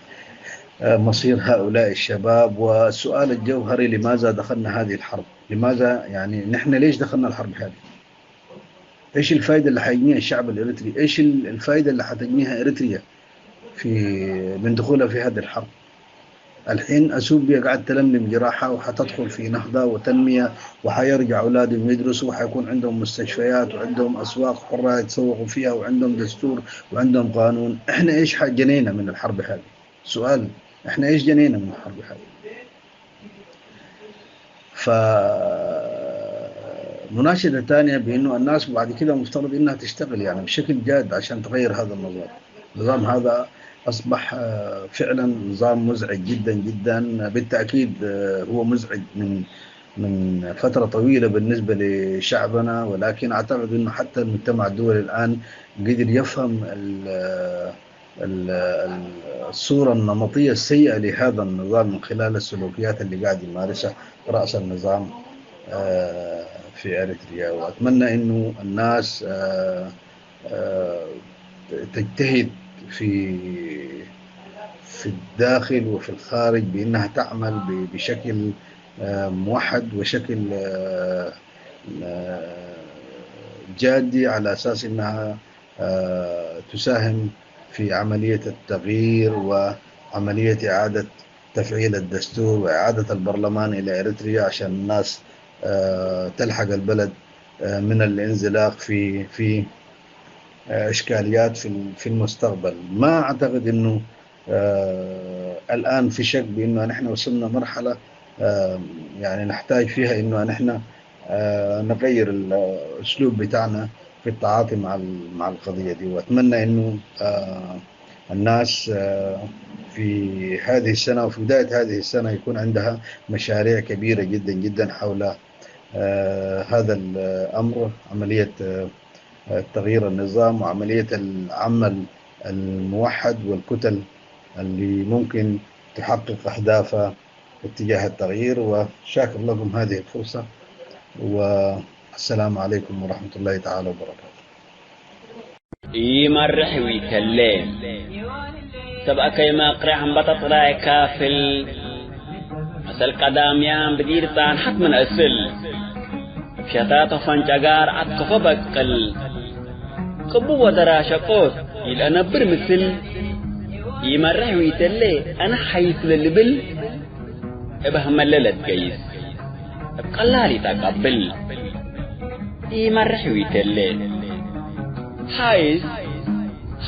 آه، مصير هؤلاء الشباب. والسؤال الجوهري: لماذا دخلنا هذه الحرب؟ لماذا، يعني، نحن ليش دخلنا الحرب هذه؟ إيش الفائدة اللي حيجنيها الشعب الإريتري؟ إيش ال-، الفائدة اللي حتجنيها إريتريا في، من دخولها في هذه الحرب؟ الحين أثيوبيا قاعد تلملم جراحها، وحتدخل في نهضة وتنمية، وحيرجع أولادهم يدرسوا، وحيكون عندهم مستشفيات، وعندهم أسواق حرة يتسوقوا فيها، وعندهم دستور، وعندهم قانون. إحنا إيش حجنينا من الحرب هذه؟ سؤال، إحنا إيش جنينا من الحرب هذه؟ فمناشدة تانية بأنه الناس بعد كده مفترض إنها تشتغل، يعني، بشكل جاد عشان تغير هذا النظام. النظام هذا أصبح، آه، فعلًا نظام مزعج جدًا جدًا. بالتأكيد، آه، هو مزعج من، من فترة طويلة بالنسبة لشعبنا، ولكن أعتقد إنه حتى المجتمع الدولي الآن قدر يفهم ال-، ال-، ال-، الصورة النمطية السيئة لهذا النظام من خلال السلوكيات اللي قاعد يمارسها رأس النظام، آه، في أريتريا. وأتمنى إنه الناس، آه، آه، تجتهد في، في الداخل وفي الخارج بأنها تعمل ب-، بشكل، آه، موحد وشكل، آه، آه، جادي، على أساس إنها آه، تساهم في عملية التغيير وعملية إعادة تفعيل الدستور وإعادة البرلمان إلى إريتريا عشان الناس، آه، تلحق البلد، آه، من الانزلاق في، في، آه، إشكاليات في ال-، في المستقبل. ما أعتقد إنه، آه، الآن في شك بإنه نحن وصلنا مرحلة، آه، يعني نحتاج فيها إنه نحن آه، نغير الأسلوب بتاعنا في التعاطي مع ال-، مع القضية دي. وأتمنى إنه، آه، الناس، آه، في هذه السنة وفي بداية هذه السنة يكون عندها مشاريع كبيرة جدًا جدًا حول، آه، هذا الأمر، عملية، آه، تغيير النظام وعملية العمل الموحد والكتل اللي ممكن تحقق أهدافها اتجاه التغيير، وشاكر لكم هذه الفرصة، والسلام عليكم ورحمة الله تعالى وبركاته. ኢመርሕ ዊተሌ። ሰብአ ከይመ አቅሬሕ አንበጠጥ ራይ ካፍል፣ መሰል ቀዳምያም ብዲር ጻንሐት ምን እስል፣ እብ ሸታቶ ፈንጨጋር ዐድ ከፎ በቅል፣ ቅቡብ ወደራሸቆት ኢለአነብር ምስል፣ ኢመርሕ ዊተሌ አነ ሐይስ ለልብል፣ እብ ሀመለ ለትገይስ፣ እብ ቀላል ኢተቀብል። ኢመርሕ ዊተሌ። ሐይስ፣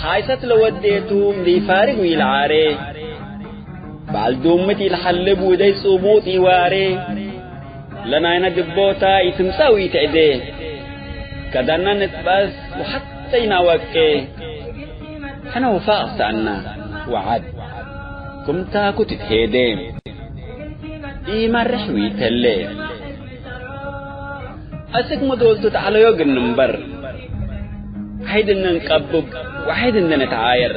ሐይሰት ለወዴቱ እንዴ ኢፋርግ ወኢለዓሬ። በዐል ዱምት ኢልሐልብ ወደይ ጽቡጥ ኢዋሬ። ለናይነ ድቦታ ኢትምጸእ ወኢትዕዴ። ከደነ ንትበአስ ወሐቴ ኢናወቄ። ሕነ ውፋቅ ሰአና ወዐድ ክምታኩ ትትሄዴ። ኢመርሕ ዊተሌ። አስክ ምዶልቱ ተዐለዮ እግል ንንበር። ሐይድ እንዴ እንቀብብ ወሐይድ እንዴ ንትዓየር።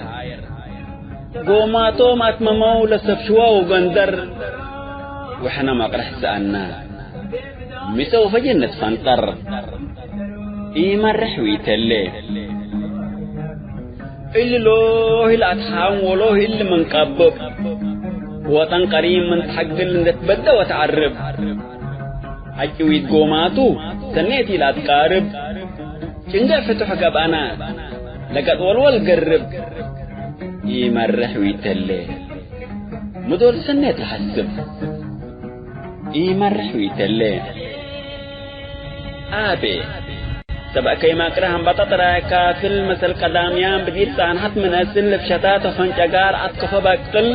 ጎማቶም አትመመው ለሰብ ሽዋ ወገንደር። ወሕነ መቅርሕ ሰአና። ሚ ሰውፈ ጀነት ፈንጠር። ኢመርሕ ዊተሌ። እሊ ሎሂ ለአትሓም ወሎሂ እሊ ምን ቀብብ። ወጠን ቀሪም ምን ተሐግል እንዴ ትበደ ወተዐርብ። ዐጭዊት ጎማቱ ሰኔት ኢለአትቃርብ። ጭንገዕ ፍቱሕ ገብአና ለገጥ ወልወል ገርብ። ኢመርሕ ዊተሌ። ምዶል ሰኔት ለሐስብ። ኢመርሕ ዊተሌ። አቤ። ሰብአ ከይመ አቅሬሕ አንበጠጥ ራይ ካፍል፣ መሰል ቀዳምያም ብዲር ጻንሐት ምን እስል፣ እብ ሸታቶ ፈንጨጋር ዐድ ከፎ በቅል፣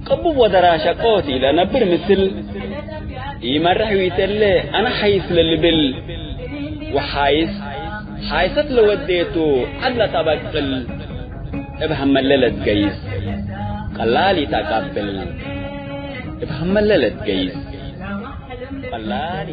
ቅቡብ ወደራሸቆት ኢለአነብር ምስል፣ ኢመርሕ ዊተሌ አነ ሐይስ ለልብል፣ ወሐይስ፣ ሐይሰት ለወዴቱ ዐድ ለተበቅል፣ እብ ሀመለ ለትገይስ፣ ቀላል ኢተቀብል። እብ ሀመለ ለትገይስ፣ ቀላል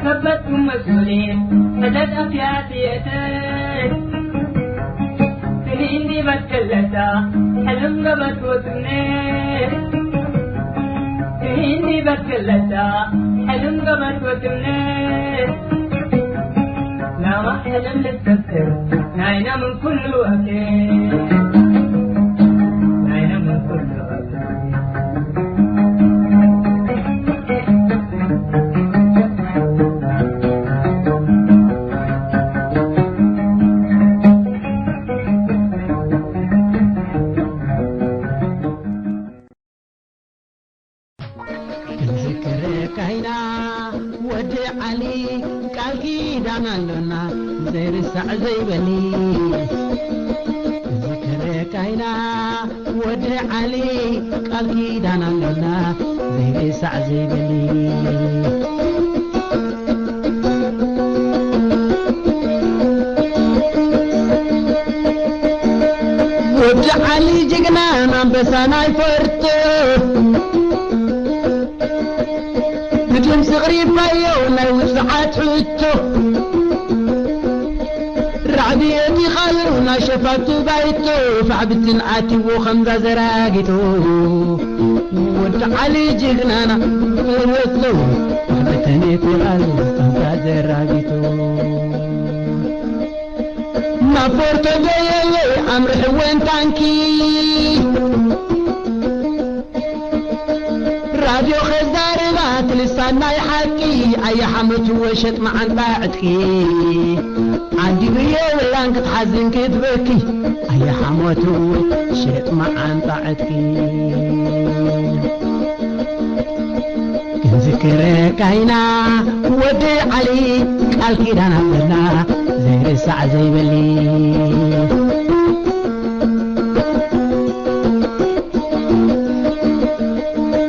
ከበትኩም መስኡሊን ሕደት አፍያት የእተ። ስኒ እንዲ በትከለታ ሕልም ገበት ወትምነ። ስኒ እንዲ በትከለታ ሕልም ገበት ወትምነ። ናማ ሕልም ልትፈክር ናይና ምን ኩሉ ወቅት፣ ናይና ምን ኩሉ ወቅት። ክንዝክረካይና ወዲ ዓሊ፣ ቃል ኪዳን ኣሎና ዘይርሳዕ ዘይበሊ። ክንዝክረካይና ወዲ ዓሊ፣ ቃል ኪዳን ኣሎና ዘይርሳዕ ዘይበሊ። ወዲ ዓሊ ጅግናን ኣንበሳ ናይ ፈርቶ፣ ብድምፂ ቅሪባዮ ናይ ውፅዓት ሕቶ። ራዕዲ የቲኻሉ ናይ ሸፋቱ ባይቶ፣ ፋዕ ብትን ኣትዎ ኸምዛ ዘራጊቶ። ወዲ ዓሊ ጅግናና ፈረስሎ፣ ብተኔት ይቓል ኣንታ ዘራጊቶ። ማፎርቶ ገየየ ኣምርሕወን ታንኪ፣ ራድዮ ኸዛርባት ልሳን ናይ ሓቂ፣ ኣየ ሓመቱ ወሸጥ መዓንጣ ዕጥቂ። ዓንዲብዮ ወላን ክትሓዝን ክትበኪ፣ ኣየ ሓመቱ ሸጥ መዓንጣ ዕጥቂ። ክንዝክረካይና ወዲ ዓሊ፣ ቃል ኪዳን ኣለና ዘይርሳዕ ዘይበሊ።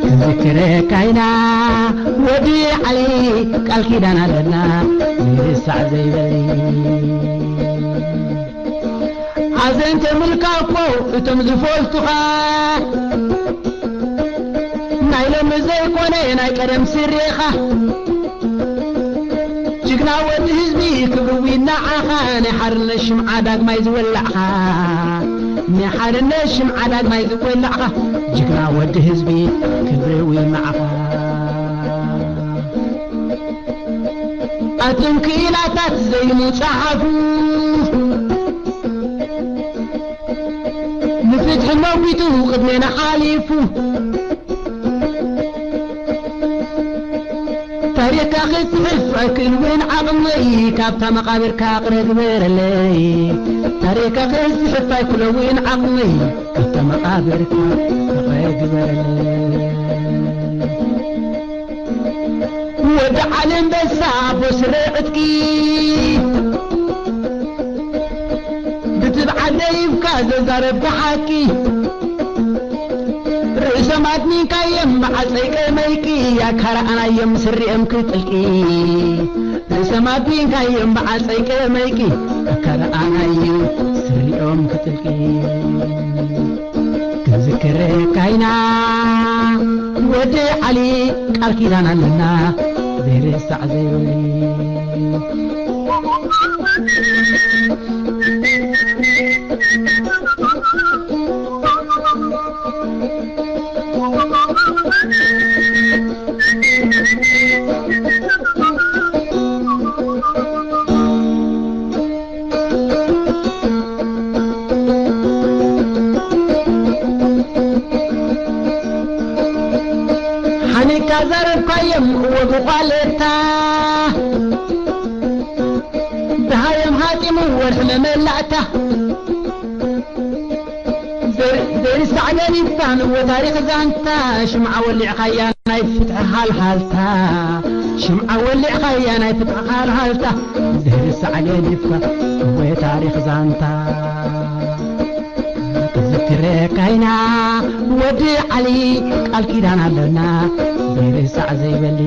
ክንዝክረካይና ወዲ ዓሊ፣ ቃል ኪዳን ኣለና ዘይርሳዕ ዘይበሊ። ኣዘንተ ምልካኮ እቶም ዝፈልጡኻ፣ ናይ ሎሚ ዘይኮነ ናይ ቀደም ስሬኻ። ጅግና ወዲ ህዝቢ ክብሪ ዊናዓኻ፣ ናይ ሓርነት ሽምዓ ዳግማይ ዝወላዕኻ፣ ናይ ሓርነት ሽምዓ ዳግማይ ዝወላዕኻ፣ ጅግና ወዲ ህዝቢ ክብሪ ዊናዓኻ። ኣቱም ክኢላታት ዘይምጸሓፉ፣ ንፍትሒ መዊቱ ቅድሜና ሓሊፉ። ታሪካ ክጽሕፍ ኣይክእል እውን ዓቕመይ፣ ካብታ መቓብርካ ቅረ ግበረለይ። ታሪካ ክጽሕፍ ኣይክእሎ እውን ዓቕመይ፣ ካብታ መቓብርካ ቅረ ግበረለይ። ወዲ ዓሊ ኣንበሳ ኣቦ ስረ ዕጥቂ፣ ብትብዓት ደይብካ ዘዛረብካ ሓቂ። ርእሶም ኣድኒንካዮም ብዓጸይ ቀመይቂ፣ ኣካ ረኣናዮም ስሪኦም ክጥልቂ። ርእሶም ኣድኒንካዮም ብዓጸይ ቀመይቂ፣ ኣካ ረኣናዮም ስሪኦም ክጥልቂ። ክንዝክረካይና ወዲ ዓሊ፣ ቃል ኪዳን ኣለና ዘይርሳዕ ዘይበሊ። ሓኒካ ዘረብካዮም እወ ብኳሌታ፣ ደሃዮም ሃጢሙ ወርሒ መመላእታ። ዘር-፣ ዘርሳዕ ገኒፍካ ንወ ታሪኽ ዛንታ፣ ሽምዓ ወሊዕካያ ናይ ፍትሒ ሃልሃልታ። ሽምዓ ወሊዕካያ ናይ ፍትሒ ሃልሃልታ፣ ዘርሳዕ ገኒፍካ ንወ ታሪኽ ዛንታ። ክዝክረካይና ወዲ ዓሊ፣ ቃል ኪዳን ኣሎና ዘይርሳዕ ዘይበሊ።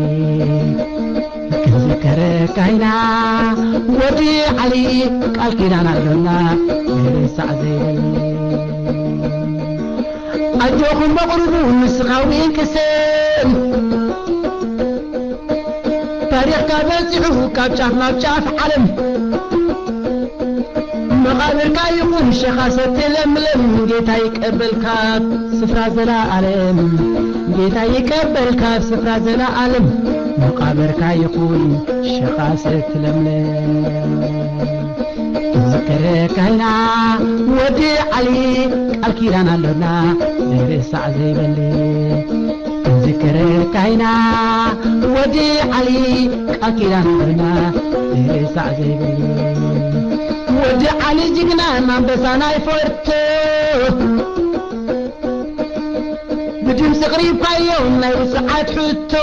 ክዝከረካይና ወዲ ዓሊ፣ ቃል ኪዳን ኣሎና ዘይርሳዕ ዘይበሊ። ኣጆኹም መቕርቡ ንስኻ ዊን ቅሰን። ሸኻ በጺሑ ካብ ጫፍ ናብ ጫፍ ዓለም፣ መቓብርካ ይኹን ሸኻ ሰቲ ለምለም፣ ጌታ ይቀበልካ ስፍራ ዘለዓለም፣ ጌታ ይቀበልካ ስፍራ ዘለዓለም፣ መቓብርካ ይኹን ሸኻ ሰቲ ለምለም። ትዝከረካይና ወዲ ዓሊ ቃል ኪዳን ኣሎና ዘይርሳዕ ዘይበሊ። ትዝከረካይና ወዲ ዓሊ ቃል ኪዳን ኣሎና ዘይርሳዕ ዘይበሊ። ወዲ ዓሊ ጅግና ኣንበሳ ናይ ፎርቶ ብድምፂ ቅሪብካዮም ናይ ውፅዓት ሕቶ።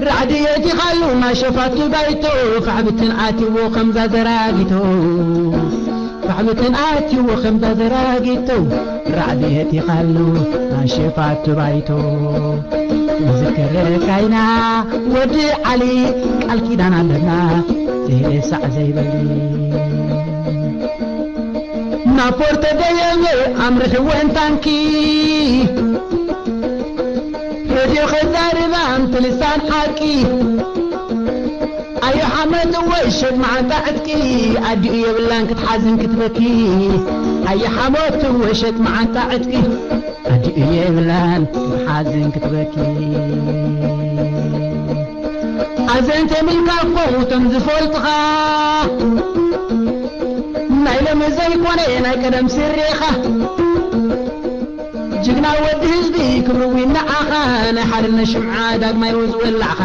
ራዕዲ የእቲኻሉ ማሸፋቱ ባይቶ፣ ፋዕብትን ኣትዎ ከምዛ ዘራጊቶ። ፋዕብትን ኣትዎ ከምዛ ዘራጊቶ፣ ራዕዲ የእቲኻሉ ማሸፋቱ ባይቶ። ዝከረካይና ወዲ ዓሊ ቃል ኪዳን ኣለና፣ ዘይረሳዕ ዘይበሊ። ናፖርተ ደየየ ኣምርሕወን ታንኪ፣ ሬድዮ ኸዛርባ ኣንቲ ልሳን ሓቂ። ኣዮ ሓመት ወሸጥ መዓንጣ ዕጥቂ፣ ኣዲኡ የብላን ክትሓዝን ክትበኪ። ኣዮ ሓመት ወሸጥ መዓንጣ ዕጥቂ፣ ኣዲኡ የብላን ክትሓዝን ክትበኪ። ኣዘንተ ምልካኮ እቶም ዝፈልጥኻ፣ ናይ ሎሚ ዘይኮነ ናይ ቀደም ስሬኻ። ጅግና ወዲ ህዝቢ ክብሪ ዊን ንዓኻ፣ ናይ ሓርነት ሽምዓ ዳግማይ ዝወላዕኻ፣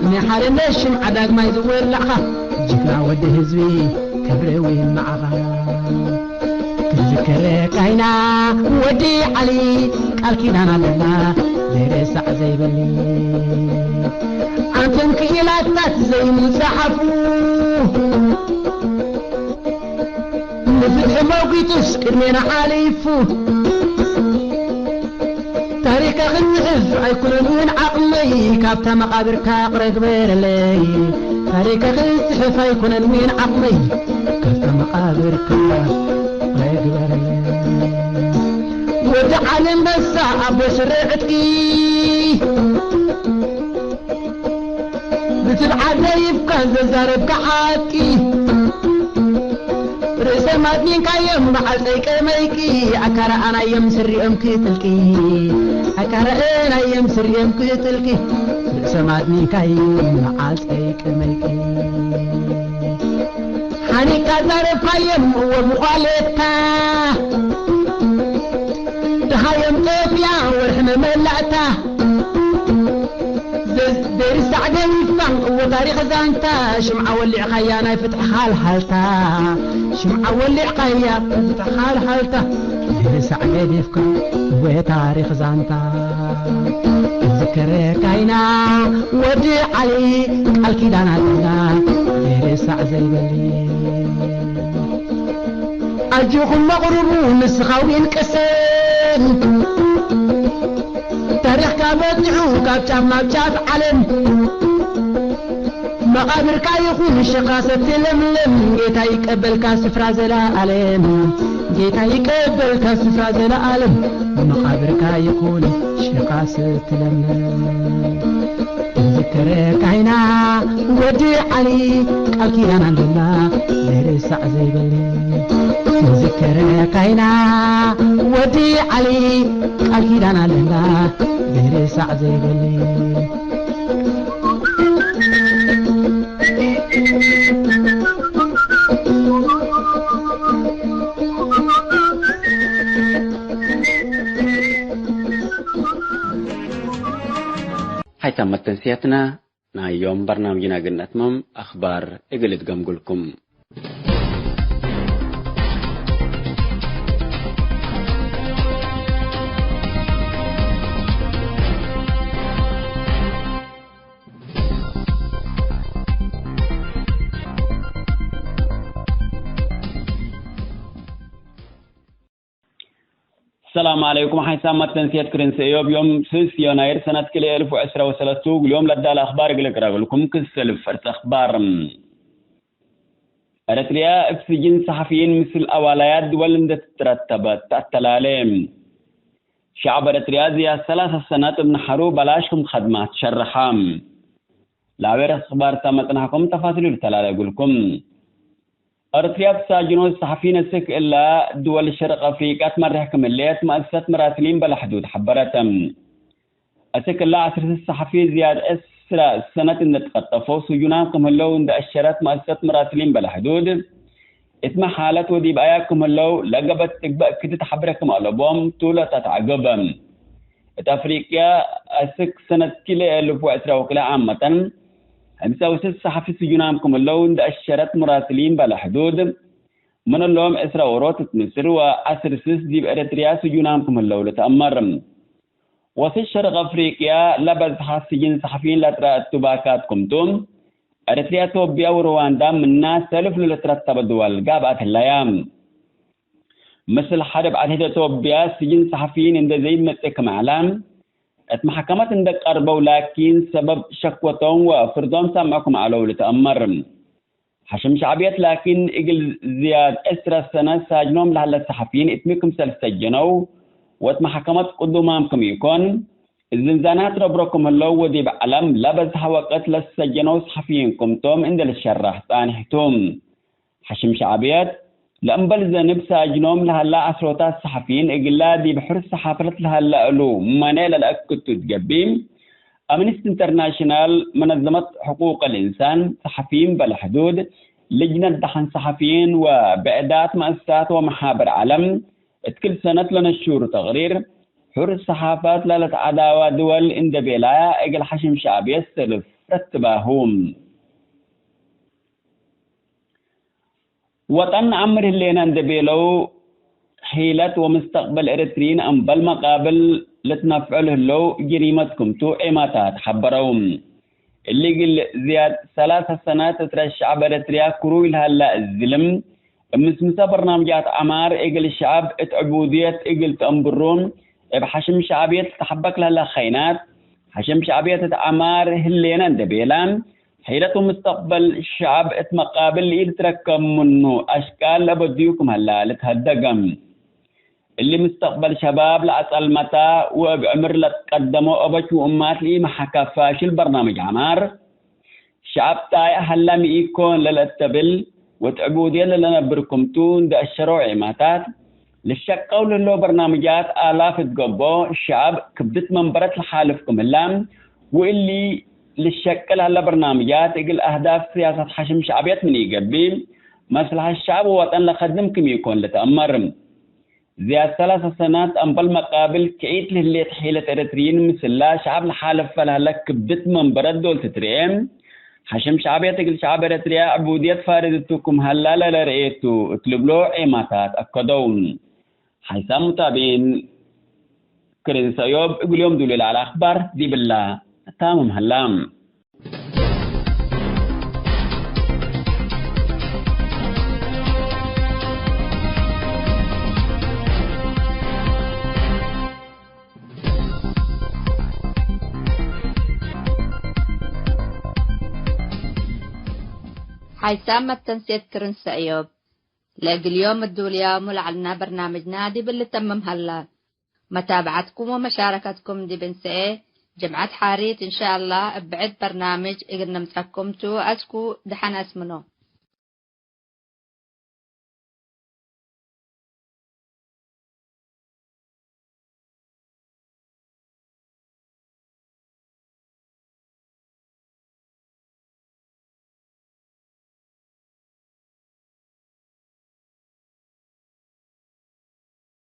ናይ ሓርነት ሽምዓ ዳግማይ ዝወላዕኻ፣ ጅግና ወዲ ህዝቢ ክብሪ ዊን ንዓኻ። ክዝከረካይና ወዲ ዓሊ ቃል ኪዳን ኣለና ዘይረሳዕ ዘይበሊ። ኣንተን ክኢላታት ዘይምንሳሓፉ፣ ንፍትሒ መጒቱስ ቅድሜና ሓሊፉ። ታሪከ ክጽሕፍ ኣይኮነን ዊን ዓቕመይ፣ ካብታ መቓብርካ ቅረ ግበረለይ። ታሪከ ክጽሕፍ ኣይኮነን ዊን ዓቕመይ፣ ካብታ መቓብርካ ቅረ ግበረለይ። ወዲ ዓሊ ኣንበሳ ኣቦ ስረ ዕጥቂ፣ ብትብዓት ዘይብካ ዘዛረብካ ሓቂ። ርእሰ ማድኒንካዮም በዓል ጸይቀ መይቂ፣ ኣካረኣናዮም ስሪኦም ክጥልቂ። ኣካረአናዮም ስሪኦም ክጥልቂ። ርእሰ ማድኒንካዮም በዓል ጸይቀ መይቂ። ሓኒካ ዛረብካዮም እወ ብዃሌታ። ደሃዮም ጠፍያ ወርሒ መመላእታ። ዘ-፣ ዘይርሳዕ ገይፋ እወ ታሪኽ ዛንታ፣ ሽምዓ ወሊዕካያ ናይ ፍትሒ ሃልሃልታ። ሽምዓ ወሊዕካያ ናይ ፍትሒ ሃልሃልታ። ዘይርሳዕ ገዲፍካ እወ ታሪኽ ዛንታ። ዝከረካይና ወዲ ዓሊ ቃል ኪዳን ኣለና ዘይርሳዕ ዘይበሊ። ኣጆኹም መቕርቡ ንስኻ ዊን ቅሰን። ታሪኽካ በጺሑ ካብ ጫፍ ናብ ጫፍ ዓለም። መቓብርካ ይኹን ሸኻ ሰቲ ለምለም። ጌታ ይቀበልካ ስፍራ ዘለዓለም። ጌታ ይቀበልካ ስፍራ ዘለዓለም። መቓብርካ ይኹን ሸኻ ሰቲ ለምለም። ዝከረካይና ወዲ ዓሊ ቃል ኪዳን ኣለና ዘይርሳዕ ዘይበሊ። ዝከረካይና ወዲ ዓሊ ቃል ኪዳን ኣለና ዘይርሳዕ ዘይበሊ። ሀይታም መተንስያትና ናይ ዮም በርናምጅና እግል ነትመም፣ አኽባር እግል እትገምጉልኩም። ሰላም ዐለይኩም። ሐይሳም መተንስየት ክርን ሰእዮብ ዮም ስስ ዮናይር ሰነት ክልኤ እልፍ ወዕስረ ወሰለስቱ፣ እግል ዮም ለዳለ አኽባር እግል እቅረብልኩም ክሰል ፈርስ አኽባር። ኤረትርያ እብ ስጅን ሰሐፍይን ምስል አዋላያት ድወል እንዴ ትትረተበት ተአተላሌ። ሸዐብ ኤረትርያ ዝያድ ሰላሰ ሰነት እብ ነሐሩ በላሽ ክም ከድማት ሸርሐ። ለአቤ አክባር ተ መጽናሕኩም ተፋሲሉ ልተላለ እግልኩም። ኤረትርያ እብ ሳጅኖት ሰሐፊን እስክ እላ ድወል ሸርቅ አፍሪቅያ ትመሬሕ ክም ህሌት መአሰሰት መራስሊን በለሕዱድ ሐበረት። እስክ እላ ዐስር ሰሐፊ ዝያድ ዕስራ ሰነት እንዴ ትቀጠፈው ስጁናም ክም ህለው እንዴ አሸረት መአሰሰት መራስሊን በለሕዱድ፣ እትመ ሓለት ወዲብ አያ ክም ህለው ለገበት ትግበእ ክዲ ተሐብረ ክም አለቦም ቱ ለተትዐገበ። እት አፍሪቅያ እስክ ሰነት ክልኤ እልፍ ወዕስራ ወክልኤ ዓመተን፣ ሕምሳ ወስስ ሰሐፊ ስጁናም ክም ህለው እንዴ አሸረት መራስሊን በለሕዱድ፣ ምን እሎም ዕስራ ዎሮት እት ምስር ወዐስር ስስ ዲብ ኤረትርያ ስጁናም ክም ህለው ልትአመር። ወስት ሸርቅ አፍሪቅያ ለበዝሐ ስጅን ሰሐፊን ለትረአ እቱ ባካት ክምቱ፣ ኤረትርያ፣ ቶብያ ወሩዋንዳ ምና ሰልፍ ለልትረተበ ድወል ጋብአት ህለያ። ምስል ሐርብ ዐድ ሕድ ቶብያ ስጅን ሰሐፊን እንዴ ዘይመጽእ ክም ዐለ፣ እት መሕከመት እንዴ ቀርበው ላኪን ሰበብ ሸክወቶም ወፍርዶም ሰምዕ ክም ዐለው ልትአመር። ሐሽም ሸዕብየት ላኪን እግል ዝያድ ዕስረ ሰነት ሳጅኖም ለሀለ ሰሐፊን እትሚ ክምሰል ሰጀነው ወእት መሐከመት ቅዱማም ክም ኢኮን፣ እዝንዛናት ነብሮ ክም ህለው ወዲብ ዐለም ለበዝሐ ወቅት ለሰጀነው ሰሐፊን ክምቶም እንዴ ልትሸረሕ ጻንሕ ቱ። ሐሽም ሸዕብየት ለእምበል ዘንብ ሳጅኖም ለሀላ ዐስሮታት ሰሐፊን እግላ ዲብ ሕር ሰሓፈት ለሀለ እሉ መኔ ለለአክቱ ትገብእ፣ አምነስቲ ኢንተርናሽናል፣ መነዘመት ሕቁቅ ልእንሳን፣ ሰሐፊን በለ ሕዱድ፣ ልጅነት ደሐን ሰሐፊን ወብዕዳት መአሰሳት ወመሓብር ዐለም እት ክል ሰነት ለነሹሩ ተቅሪር፣ ሕር ሰሓፈት ለለትዐዳዋ ድወል እንዴ ቤላያ እግል ሐሽም ሸዕብየት ሰልፍ ረትባሁ። ወጠን ነአምር ህሌነ እንዴ ቤለው፣ ሒለት ወምስተቅበል ኤረትርዪን እምበል መቃብል ልትነፍዑ ለህለው ጅሪመት ክምቱ ዔማታት ሐበረው። እሊ እግል ዝያድ ሰላሰ ሰነት እት ረአስ ሸዐብ ኤረትርያ ክሩይ ለሀላ እዝልም፣ እብ ምስምሰ በርናምጃት ዐማር እግል ሸዐብ እት ዕቡድየት እግል ተአንብሩ፣ እብ ሐሽም ሸዕብየት ልትሐበክ ለሀላ ኸይናት፣ ሐሽም ሸዕብየት እት ዐማር ህሌነ እንዴ ቤለ፣ ሒለት ወምስተቅበል ሸዐብ እት መቃብል ለኢልትረከብ ምኑ አሽቃል ለአበድዩ ክም ሀላ ልትሀደገ። እሊ ምስተቅበል ሸባብ ለአጸልመታ ወእብ ዕምር ለትቀደሞ አበች ወእማት ለኢመሐካ ፋሽል በርናምጅ ዐማር፣ ሸዐብ ጣይዕ ሀላ ሚ ኢኮን ለለአተብል ወእት ዕቡድየት ለለነብር ክምቱ እንዴ አሸረው ዔማታት፣ ልሸቀው ለህለው በርናምጃት አላፍ እት ገብኦ፣ ሸዐብ ክብድት መንበረት ለሓልፍ ክም ህላ፣ ወእሊ ልሸቅል ሀለ በርናምጃት እግል አህዳፍ ስያሰት ሐሽም ሸዕብየት ምን ኢገብእ፣ መስለሐት ሸዐብ ወወጠን ለከድም ክም ኢኮን ልትአመር። ዝያድ ሰላሰ ሰናት አምበል መቃብል ክዒት ለህሌት ሒለት ኤረትርዪን ምስላ ሸዐብ ለሓልፈ ለሀለ ክብድት መንበረት ዶል ትትርኤ፣ ሐሽም ሸዕብየት እግል ሸዐብ ኤረትርያ ዕቡድየት ፋርድ እቱ ክም ሀላ ለለርኤ ቱ እት ልብሎ ዔማታት አከደው። ሐይሳም ሙታብዒን ክርን ሰእዮብ እግል ዮም ዱል ለዐለ አክባር ዲብላ ታምም ሀላ። ሐይሳም መተንሴት ክርን ሰእዮብ። ለእግል ዮም እዱልያሙ ለዐልና በርናምጅና ዲብ ልተምም ሀላ። መታብዐትኩም ወመሻረከትኩም ዲብ እንሰኤ ጅምዐት ሓሪት እንሻአላህ እብ ብዕድ በርናምጅ እግል ነምጸኩም ቱ። አስኩ ደሐን አስምኖ።